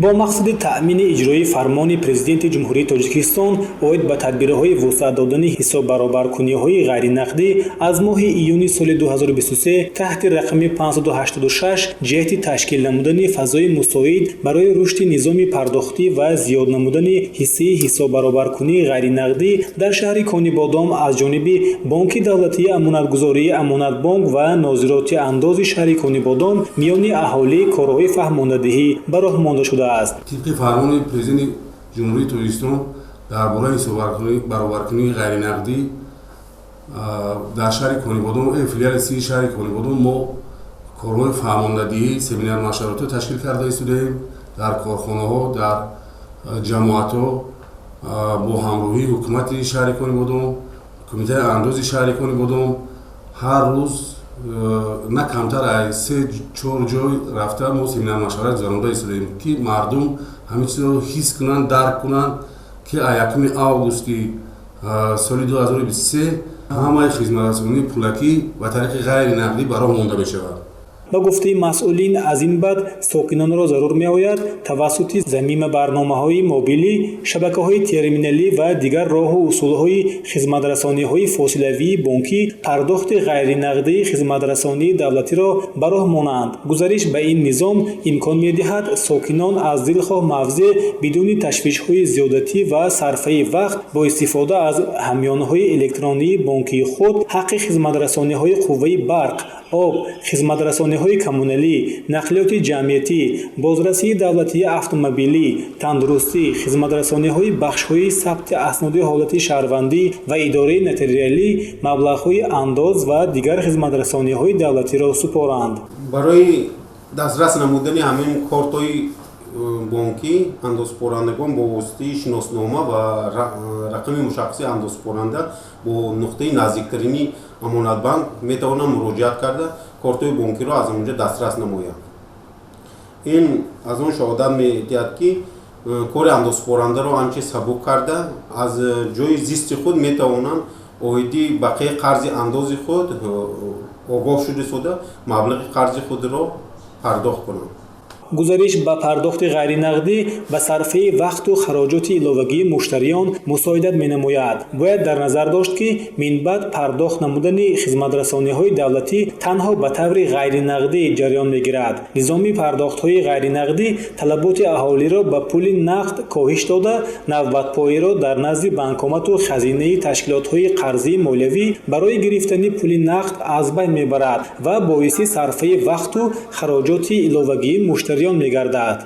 Бо мақсади таъмини иҷрои фармони Президенти Ҷумҳурии Тоҷикистон оид ба тадбирҳои вусъат додани ҳисоббаробаркуниҳои ғайринақдӣ аз моҳи июни соли 2023 таҳти рақами 586 ҷиҳати ташкил намудани фазои мусоид барои рушди низоми пардохтӣ ва зиёд намудани ҳиссаи ҳисоббаробаркунии ғайринақдӣ дар шаҳри Конибодом аз ҷониби Бонки давлатии амонатгузории Амонатбонк ва Нозироти андози шаҳри Конибодом миёни аҳолӣ корҳои фаҳмондадиҳӣ ба роҳ монда шудааст. Тибқи фармони Президенти Ҷумҳурии Тоҷикистон дар бораи ҳисоббаробаркунии ғайринақдӣ дар шаҳри Конибодом, филиали сии шаҳри Конибодом, мо корҳои фаҳмондадиҳӣ, семинар машваратҳо ташкил карда истодаем дар корхонаҳо, дар ҷамоатҳо бо ҳамроҳии ҳукумати шаҳри Конибодом, кумитаи андози шаҳри Конибодом. Ҳар рӯз на камтар аз се чор ҷой рафта, мо семинар машварат гузаронда истодаем, ки мардум ҳамин чизро ҳис кунанд, дарк кунанд, ки аз 1 августи соли 2023 ҳамаи хизматрасонии пулакӣ ба тариқи ғайри нақдӣ ба роҳ монда мешавад. Ба гуфтаи масъулин, аз ин баъд сокинонро зарур меояд тавассути замима барномаҳои мобилӣ, шабакаҳои терминалӣ ва дигар роҳу усулҳои хизматрасониҳои фосилавии бонкӣ пардохти ғайринақдии хизматрасонии давлатиро ба роҳ монанд. Гузариш ба ин низом имкон медиҳад сокинон аз дилхоҳ мавзеъ бидуни ташвишҳои зиёдатӣ ва сарфаи вақт бо истифода аз ҳамёнҳои электронии бонкии худ ҳаққи хизматрасониҳои қувваи барқ, об, хизматрасониҳои коммуналӣ, нақлиёти ҷамъиятӣ, бозрасии давлатии автомобилӣ, тандурустӣ, хизматрасониҳои бахшҳои сабти асноди ҳолати шаҳрвандӣ ва идораи нотариалӣ, маблағҳои андоз ва дигар хизматрасониҳои давлатиро супоранд. Барои дастрас намудани ҳамин кортҳои бонкӣ андозсупорандагон бо воситаи шиноснома ва рақами мушаххаси андозсупоранда бо нуқтаи наздиктарини Амонатбанк метавонанд муроҷиат карда, кортҳои бонкиро аз онҷо дастрас намоянд. Ин аз он шаҳодат медиҳад, ки кори андозсупорандаро анче сабук карда, аз ҷои зисти худ метавонанд оиди бақияи қарзи андози худ огоҳ шуда истода, маблағи қарзи худро пардохт кунанд. Гузариш ба пардохти ғайринақдӣ ба сарфаи вақту хароҷоти иловагии муштариён мусоидат менамояд. Бояд дар назар дошт, ки минбаъд пардохт намудани хизматрасониҳои давлатӣ танҳо ба таври ғайринақдӣ ҷараён мегирад. Низоми пардохтҳои ғайринақдӣ талаботи аҳолиро ба пули нақд коҳиш дода, навбатпоиро дар назди банкомату хазинаи ташкилотҳои қарзии молиявӣ барои гирифтани пули нақд аз байн мебарад ва боиси сарфаи вақту хароҷоти иловагии муштариён мегардад.